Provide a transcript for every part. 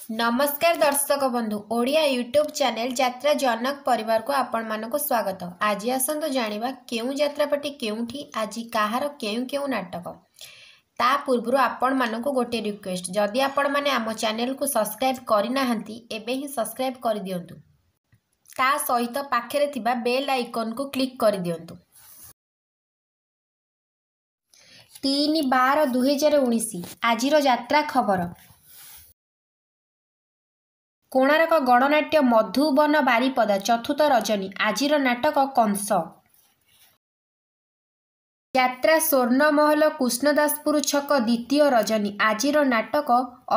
ନମସ୍କାର ଦର୍ଶକ ବନ୍ଧୁ, ଓଡ଼ିଆ ୟୁଟ୍ୟୁବ୍ ଚ୍ୟାନେଲ୍ ଯାତ୍ରା ଜନକ ପରିବାରକୁ ଆପଣମାନଙ୍କୁ ସ୍ୱାଗତ। ଆଜି ଆସନ୍ତୁ ଜାଣିବା କେଉଁ ଯାତ୍ରାପାର୍ଟି କେଉଁଠି ଆଜି କାହାର କେଉଁ କେଉଁ ନାଟକ। ତା ପୂର୍ବରୁ ଆପଣମାନଙ୍କୁ ଗୋଟିଏ ରିକ୍ୱେଷ୍ଟ, ଯଦି ଆପଣମାନେ ଆମ ଚ୍ୟାନେଲକୁ ସବସ୍କ୍ରାଇବ୍ କରିନାହାନ୍ତି ଏବେ ହିଁ ସବସ୍କ୍ରାଇବ୍ କରିଦିଅନ୍ତୁ, ତା ସହିତ ପାଖରେ ଥିବା ବେଲ୍ ଆଇକନ୍କୁ କ୍ଲିକ୍ କରିଦିଅନ୍ତୁ। 3/12/2019 ଆଜିର ଯାତ୍ରା ଖବର। କୋଣାର୍କ ଗଣନାଟ୍ୟ ମଧୁବନ ବାରିପଦା ଚତୁର୍ଥ ରଜନୀ, ଆଜିର ନାଟକ କଂସ। ଯାତ୍ରା ସ୍ୱର୍ଣ୍ଣମହଲ କୃଷ୍ଣଦାସପୁର ଛକ ଦ୍ୱିତୀୟ ରଜନୀ, ଆଜିର ନାଟକ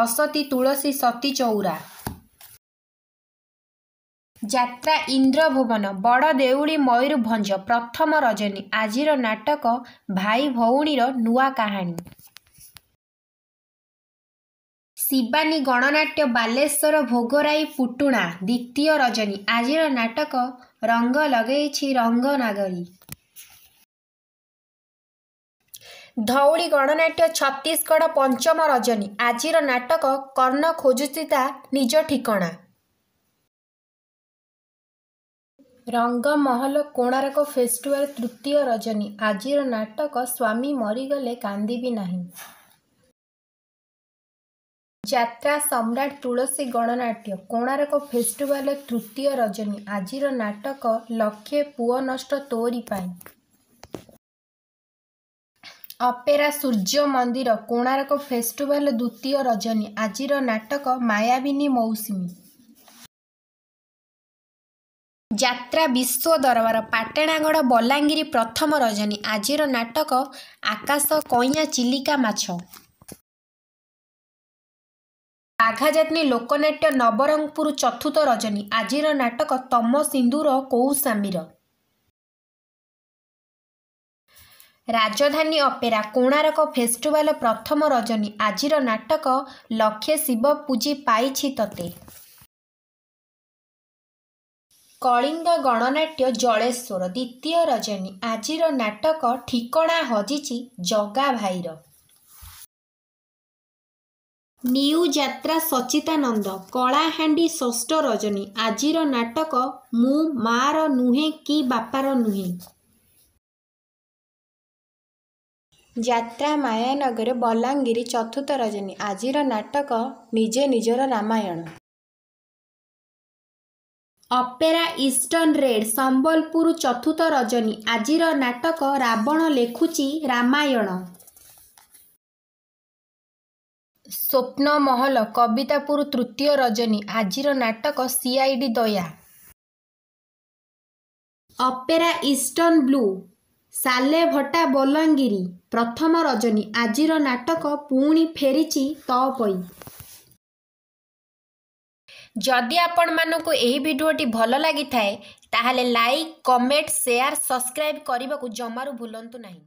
ଅସତୀ ତୁଳସୀ ସତୀ ଚଉରା। ଯାତ୍ରା ଇନ୍ଦ୍ରଭୁବନ ବଡ଼ଦେଉଳି ମୟୂରଭଞ୍ଜ ପ୍ରଥମ ରଜନୀ, ଆଜିର ନାଟକ ଭାଇ ଭଉଣୀର ନୂଆ କାହାଣୀ। ଶିବାନୀ ଗଣନାଟ୍ୟ ବାଲେଶ୍ୱର ଭୋଗରାଇ ପୁଟୁଣା ଦ୍ୱିତୀୟ ରଜନୀ, ଆଜିର ନାଟକ ରଙ୍ଗ ଲଗେଇଛି ରଙ୍ଗ ନାଗରୀ। ଧଉଳି ଗଣନାଟ୍ୟ ଛତିଶଗଡ଼ ପଞ୍ଚମ ରଜନୀ, ଆଜିର ନାଟକ କର୍ଣ୍ଣ ଖୋଜୁଛି ତା ନିଜ ଠିକଣା। ରଙ୍ଗମହଲ କୋଣାର୍କ ଫେଷ୍ଟିଭାଲ ତୃତୀୟ ରଜନୀ, ଆଜିର ନାଟକ ସ୍ୱାମୀ ମରିଗଲେ କାନ୍ଦିବି ନାହିଁ। ଯାତ୍ରା ସମ୍ରାଟ ତୁଳସୀ ଗଣନାଟ୍ୟ କୋଣାର୍କ ଫେଷ୍ଟିଭାଲ ତୃତୀୟ ରଜନୀ, ଆଜିର ନାଟକ ଲକ୍ଷେ ପୁଅ ନଷ୍ଟ ତୋରି ପାଇଁ। ଅପେରା ସୂର୍ଯ୍ୟ ମନ୍ଦିର କୋଣାର୍କ ଫେଷ୍ଟିଭାଲ ଦ୍ୱିତୀୟ ରଜନୀ, ଆଜିର ନାଟକ ମାୟାବିନୀ ମୌସୁମୀ। ଯାତ୍ରା ବିଶ୍ୱ ଦରବାର ପାଟଣାଗଡ଼ ବଲାଙ୍ଗୀର ପ୍ରଥମ ରଜନୀ, ଆଜିର ନାଟକ ଆକାଶ କଇଁଆ ଚିଲିକା ମାଛ। ବାଘାଯତୀନ ଲୋକନାଟ୍ୟ ନବରଙ୍ଗପୁର ଚତୁର୍ଥ ରଜନୀ, ଆଜିର ନାଟକ ତମ ସିନ୍ଦୁର କୋଉ ସ୍ୱାମୀର। ରାଜଧାନୀ ଅପେରା କୋଣାର୍କ ଫେଷ୍ଟିଭାଲ ପ୍ରଥମ ରଜନୀ, ଆଜିର ନାଟକ ଲକ୍ଷେ ଶିବ ପୂଜି ପାଇଛି ତତେ। କଳିଙ୍ଗ ଗଣନାଟ୍ୟ ଜଳେଶ୍ୱର ଦ୍ୱିତୀୟ ରଜନୀ, ଆଜିର ନାଟକ ଠିକଣା ହଜିଛି ଜଗା ଭାଇର। ନ୍ୟୁ ଯାତ୍ରା ସଚ୍ଚିଦାନନ୍ଦ କଳାହାଣ୍ଡି ଷଷ୍ଠ ରଜନୀ, ଆଜିର ନାଟକ ମୁଁ ମାଆର ନୁହେଁ କି ବାପାର ନୁହେଁ। ଯାତ୍ରା ମାୟାନଗର ବଲାଙ୍ଗୀର ଚତୁର୍ଥ ରଜନୀ, ଆଜିର ନାଟକ ନିଜେ ନିଜର Ramayana. Opera eastern red Sambalpur ଚତୁର୍ଥ ରଜନୀ, ଆଜିର ନାଟକ ରାବଣ ଲେଖୁଛି ରାମାୟଣ। ସ୍ୱପ୍ନମହଲ କବିତାପୁର ତୃତୀୟ ରଜନୀ, ଆଜିର ନାଟକ CID Daya. Opera eastern blue Salebhata Balangir ପ୍ରଥମ ରଜନୀ, ଆଜିର ନାଟକ ପୁଣି ଫେରିଛି ତଅପୋଇ। ଯଦି ଆପଣମାନଙ୍କୁ ଏହି ଭିଡ଼ିଓଟି ଭଲ ଲାଗିଥାଏ ତାହେଲେ ଲାଇକ୍, କମେଣ୍ଟ, ସେୟାର, ସବସ୍କ୍ରାଇବ୍ କରିବାକୁ ଜମାରୁ ଭୁଲନ୍ତୁ ନାହିଁ।